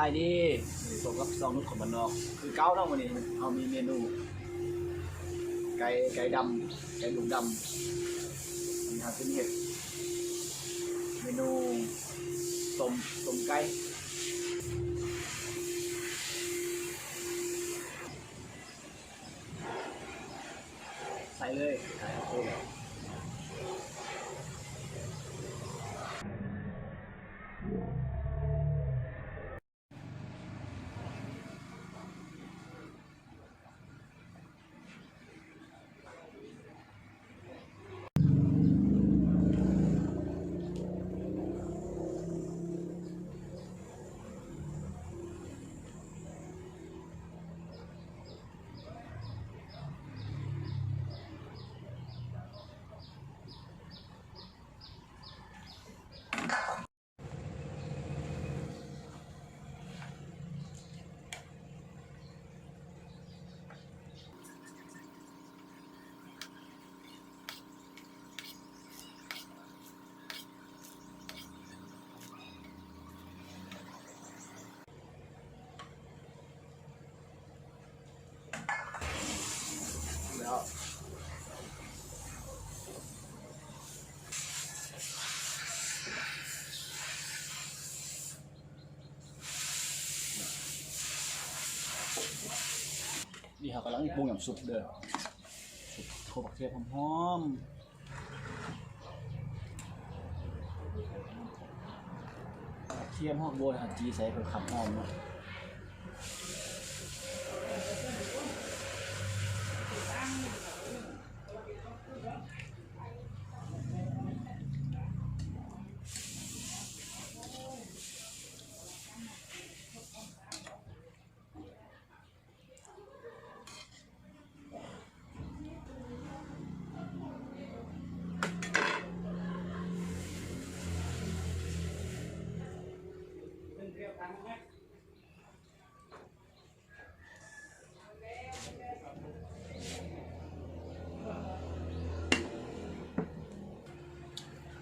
ສະບາຍດີ ພົບກັບຊ່ອງນຸດຄົນບ້ານນອກຄືເກົ່າເນາະ. ມື້ນີ້ເຮົາມີເມນູໄກ່ ໄກ່ດຳ ໄກ່ດຸກດຳ. ມື້ນີ້ເຮົາຊິມາເຮັດເມນູ ຕົ້ມ ຕົ້ມໄກ່. ໃສ່ເລີຍ ໃສ່ເລີຍ. ແລ້ວ ນີ້ເຮົາກຳລັງປຸງນ້ຳຊຸບເດີ ຊຸບ ໂອ້ ບັກເທດຫອມໆ. ກະທຽມ ຮາກບົວ ຫັ້ນຈີ່ໃສ່ເພື່ອຄວາມຫອມເນາະ.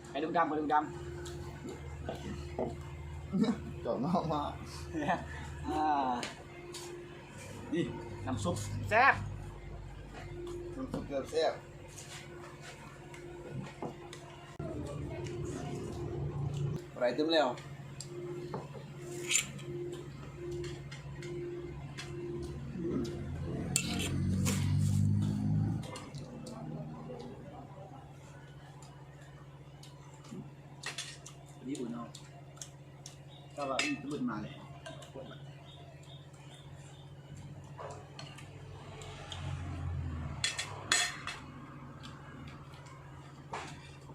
ໄປລຸງດຳ ໄປລຸງດຳ ເຈົ້ານ້ອງມາ ອ່າ ນີ້ ນ້ຳຊຸບແຊບ ນ້ຳຊຸບແຊບໆ. ໄດ້ຕື່ມແລ້ວ ດີບຸນເນາະ ແຕ່ວ່າມັນບຸນມາເລີຍ.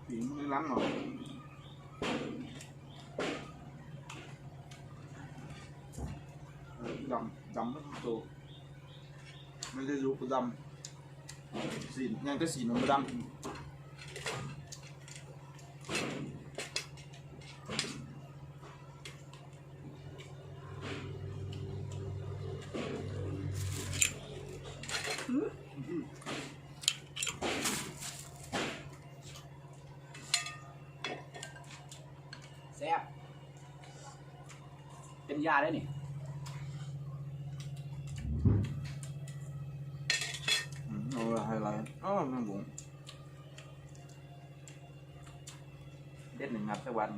ປີນມັນລ້ຳເນາະ ດຳ ດຳໝົດທຸກໂຕ ມັນຈະຢູ່ດຳ ຊີ້ນ ຍັງແຕ່ຊີ້ນມັນບໍ່ດຳ. ແຊບ ເປັນຢາໄດ້ນີ້ ອືມ ເອົາຫຼາຍໆ ອ້າວ ແມງບົງ ເດັດໜຶ່ງ ງັດໃສ່ຫວານ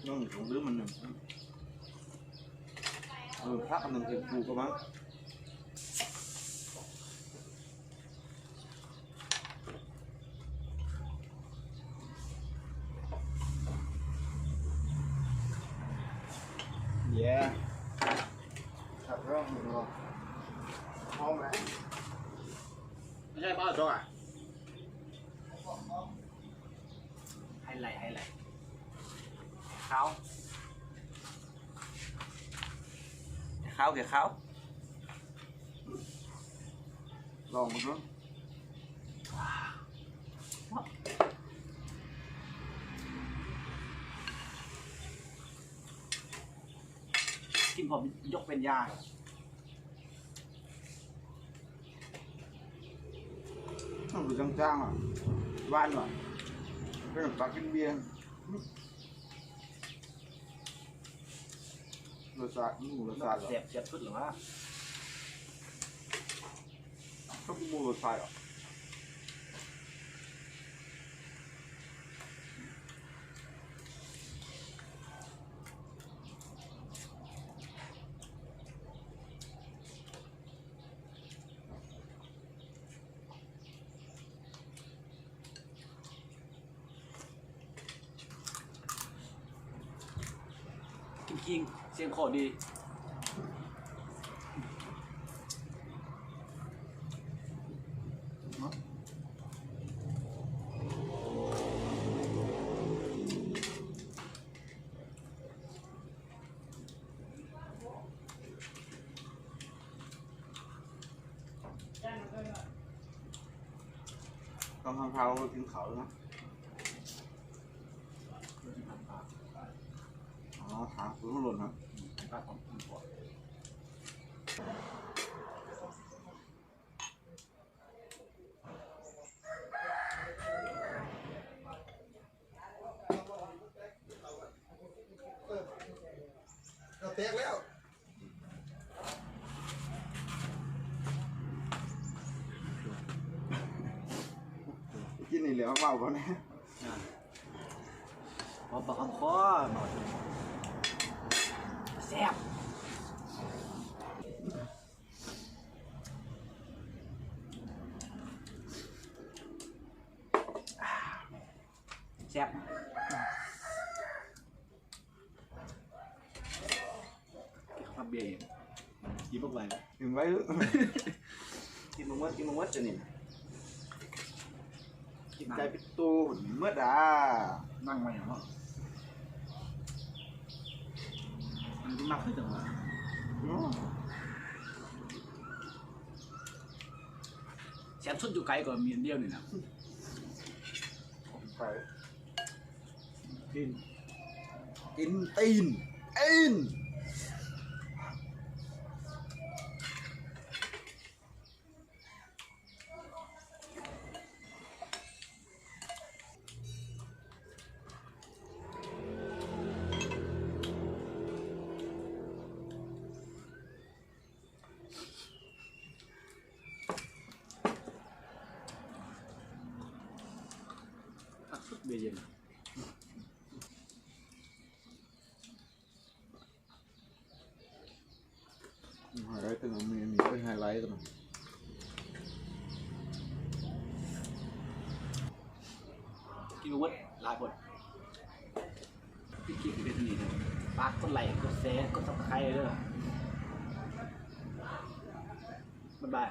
ນ້ອງ ຕ້ອງລືມອັນໜຶ່ງ ເອີ ຜັກອັນໜຶ່ງ ເຮັດປູກເຂົ້າມາ. ເຢ້ ຄັກແລ້ວ ຫອມແຫຼະ ບໍ່ໃຊ່ເບົາດອກ ໄຮໄລ ໄຮໄລ ຂາວ ຂາວ ຂາວ. ລອງເບິ່ງເນາະ. ກໍຍົກເປັນຢາ. ມັນຄືຈາງໆ ອະ ຫວານຫວານ ເປັນປາກິນເບຍ. ລົດຊາດ ອືມ ລົດຊາດ ແຊບ ແຊບສຸດແລ້ວຫວາ. ກໍບໍ່ຮູ້ລົດຊາດດອກ. ກິນຄິງ ສຽງຄໍດີ. ຕ້ອງທຳທ່າກິນເຂົ້ານະ. ອໍ ທາງຄືລົດນະ. ເອີ ເອົາແຕກແລ້ວ. ກິນນີ້ແຫຼະ ເວົ້າກ່ອນນະ. ເວົ້າປາກຄຳຄໍ. ແຊບ ແຊບ. ເກັບຄຳເບຍ ກິນບັກໄວ ກິນໄວ. ກິນບໍ່ໝົດ ກິນບໍ່ໝົດ ອັນນີ້ນະ. ກິນໄກ່ເປັດໂຕໝົດດາ. ນັ່ງໄວ້ເນາະ. ມັນມັກຄືຈັງຫວະ. ແຊບສຸດຢູ່ໄກກໍມີອັນດຽວນີ້ນະ. ໄກ່ ຕີນ ກິນຕີນ ຕີນ. ຄັກສຸດເບຍເຢັນ. ໄຮໄລຕົວນີ້ ມີ ມີເປັນໄຮໄລຕົວນີ້. ກິນບໍ່ໝົດ ຫຼາຍໂພດ. ປິດຄລິບເປັນນີ້ເດີ. ຝາກກົດໄລ ກົດແຊ ກົດຊັບສະໄຄເດີ. ບາຍບາຍ.